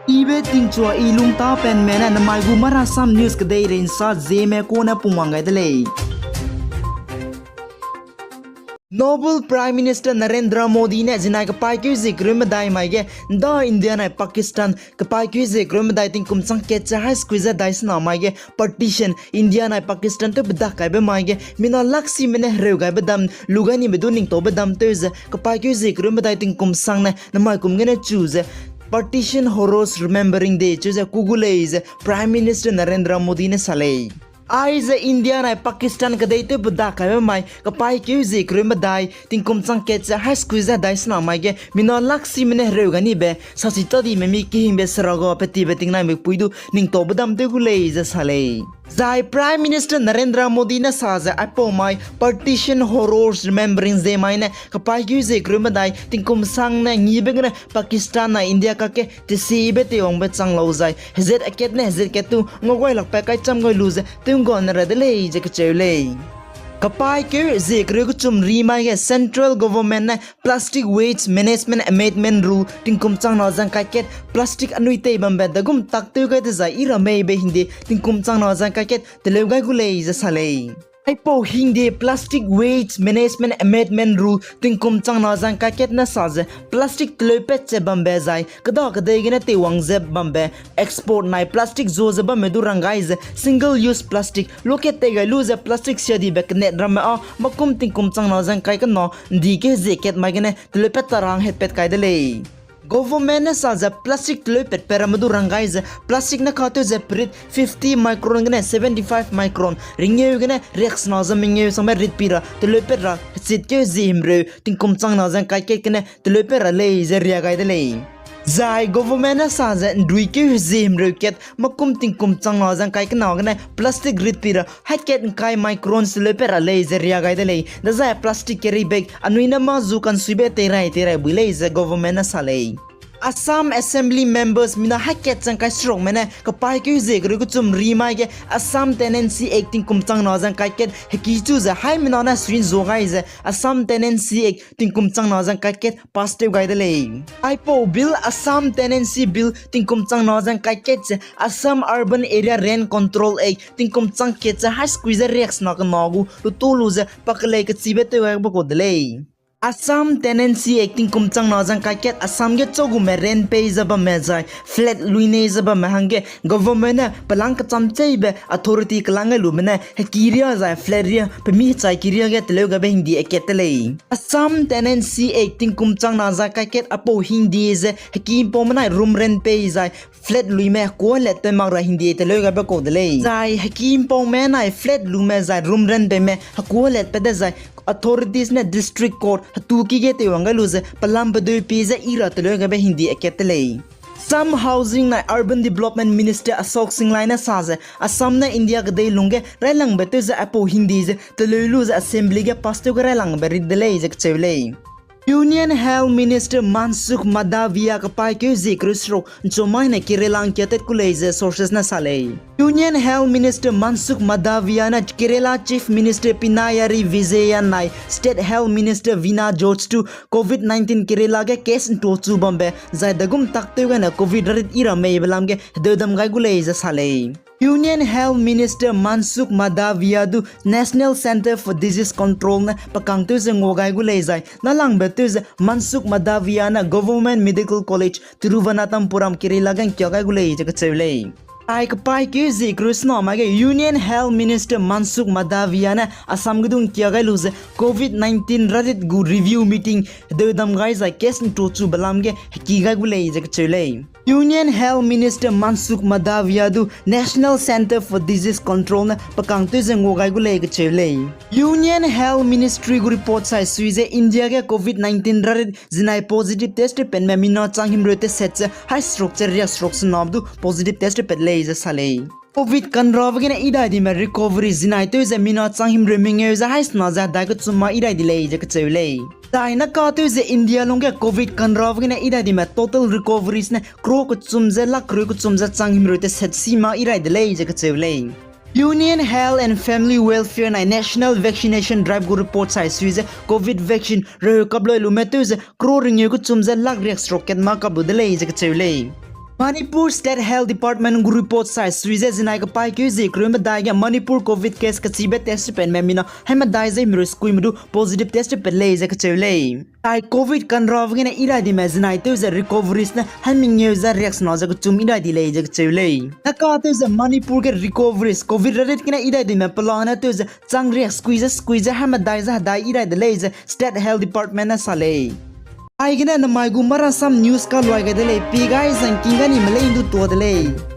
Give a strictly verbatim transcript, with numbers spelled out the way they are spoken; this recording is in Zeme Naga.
Ibe tingchua i lungtapenme ne namai gu Marasam News kedeirei nsa Zeme kune pungwang gai de lei. Noble Prime Minister Narendra Modi ne zinai kepaîkeu zie kereu medai mai ge, nda India nai Pakistan kepaîkeu zie kereu medai tingkum chang kat ze hai squeeze dai sena mai ge partition, India nai Pakistan tew bedak kaibe mai ge mina laksime ne hereu gaibe dam lu gai nibe du ningtaube dam tew ze kepaîkeu zie kereu medai tingkum sangne namai kum gene chu ze Partition Horrors Remembering Day cheu ze ku gu lei ze Prime Minister Narendra Modi ne sa lei. Aize India nai Pakistan kedei tew bedak kaibe mai kepaîkeu zie kereu medai tingkum chang kat ze hai squeeze dai sena mai ge mina laksime ne hereu gai nibe sasi tadime mi kehingbe seraga petibe tingnaimikpui du ningtaube dam tew gu lei ze sa lei. Zai Prime Minister Narendra Modi ne sa ze aipau mai Partition Horrors Remembering Day mai ne kepaîkeu zie kereu medai tingkum sangne ngibe gene Pakistan nai India kakge tesibe teiwangbe chang lau zai hezat akat ne hezat kat tu ngaugailakbe kaicham gai lu ze tew'ngga ne ra de lei ze kacheu lei. Kepaîkeu zie kereu kechum ri mai ge Central Government ne Plastic Waste Management Amendment Rule tingkum chang na zang kai kat plastic anui tei bambe dagum tak tew gai dezai i ra meibe hingde tingkum chang na zang kai kat teleu gai gu lei ze sa lei. Aipau hingde Plastic Waste Management Amendment Rule tingkum chang na zang kai kat ne sa ze plastic teleupat ze bambe zai keda kedei gene teiwang ze bambe export nai plastic zo ze bamme du rang gai ze single use plastic luakat tei gai lu ze plastic siadibe kenet ramme â makum tingkum chang na zang kai kena ndi ge zie kat mai gene teleupat ta rang hetpat kai de lei. Government ne sa ze plastic teleupat pe ramme du rang gai ze plastic ne katew ze perit fifty micron gene seventy-five micron ringeu gene riaksena ze mengeu sangbe ritpi ra teleupat ra hechit keu zie himreu tingkum chang na zang kai kat gene teleupat ra lei ze ria gai de lei. Zai government ne sa ze ndui keu hezie himreu kat makum tingkum chang na zang kai kena gene plastic ritpi ra hai kat ngkai micron teleupat ra lei ze ria gai de lei. Dezai plastic carry bag anui ne mâ zu kansuibe teirai teirai bui lei ze government ne sa lei. Assam Assembly Members mina hai kat chang kai serukme ne kepaîkeu zie kereu kechum ri mai ge Assam Tenancy Act tingkum chang na zang kai kat heki chu ze haimena ne suin zo gai ze Assam Tenancy Act tingkum chang na zang kai kat pass tew gai de lei. Aipau bill Assam Tenancy Bill tingkum chang na zang kai kat ze Assam Urban Area Rent Control Act tingkum chang kat ze hai squeeze riaksena kena gu lutu lu ze pakelei kechibe tew gaibe kau de lei. Assam Tenancy Act tingkum chang na zang kai kat Assam ge chagume rent pei ze bamme zai flat lui nei ze bamme hangge government ne pelang kecham cheibe authority kelang gai lume ne heki ria zai flat ria pemi hechai ki ria ge teleu gabe hingdi akat te lei. Assam Tenancy Act tingkum chang na zang kai kat aipau hingdi ze heki mpaume nai room rent pei zai flat luime hekuâ letpe mak ra hingdi teleu gabe kau de lei. Zai heki mpaume nai flat lume zai room rent peime hekuâ letpe dezai authorities ne district court hetu ki ge teiwang gai lu ze pelam pedui pi ze i ra teleu gabe hingdi akat te lei. Assam Housing nai Urban Development Minister Ashok Singlai ne sa ze Assam ne India kedei lungge railangbe tew ze aipau hingdi ze teleu lu ze Assembly ge pass tew ge railangbe rit de lei ze kacheu lei. Union Health Minister Mansukh Mandaviya kepaîkeu zie kereu seruk nchumai ne Kerala ngkiatat ku lei ze sources ne sa lei. Union Health Minister Mansukh Mandaviya ne Kerala Chief Minister Pinarayi Vijayan nai State Health Minister Veena George tu Covid nineteen Kerala ge case ntuachu bambe zai dagum tak tew gene Covid rarit i ra meibe lam ge hedeudam gai gu lei ze sa lei. Union Health Minister Mansukh Mandaviya du National Centre for Disease Control ne pekang tew ze ngua gai gu lei zai nalangbe tew ze Mansukh Mandaviya ne Government Medical College Thiruvananthapuram Kerala ge ngkia gai gu lei ze kacheu lei. Ai kepaîkeu zie kereu sena mai ge Union Health Minister Mansukh Mandaviya ne Assam ge du ngkia gai lu ze Covid nineteen rarit gu review meeting hedeudam gai zai case ntuachube lam ge heki gai gu lei ze kacheu lei. Union Health Minister Mansukh Mandaviya du National Centre for Disease Control ne pekang tew ze ngua gai gu lei kacheu lei. Union Health Ministry gu report sai sui ze India ge Covid nineteen rarit zinai positive test tewpatme mina chang himreu teset ze hai seruk ze riak seruk sena du positive test tewpat lei ze sa lei. Covid kanrabe gene idai dime recovery zinai tew ze mina chang himreu mengeu ze hai sena ze dai kechum ma idai di lei ze kacheu lei. Dai naka tew ze India lungge Covid kanrabe gene idai dime total recoveries ne crore kechum ze lakh kereu kechum ze chang himreu teset si ma idai de lei ze kacheu lei. Union Health and Family Welfare nai National Vaccination Drive gu report sai sui ze Covid vaccine reheu kaploi lume tew ze crore ringeu kechum ze lakh riak seruk kat ma kap lu de lei ze kacheu lei. Manipur State Health Department gu report sai sui ze zinai kepaîkeu zie kereu medai ge Manipur Covid case kachibe test pet me mina hai medai ze mirus kui me du positive test pet lei ze kacheu lei. Ai Covid kanra gene idai di me zinai tew ze recoveries ne hai mengeu ze riaksena ze kechum idai di lei ze kacheu lei. Naka tew ze Manipur ge recoveries Covid rarit gene idai di me pelane tew ze chang riak skui ze skui ze hai medai ze hedai idai de lei ze State Health Department ne sa lei. Aigene namai gu Marasam News kaluai gai de lei, pi gai zangking ga ni me lei ndu tua de lei.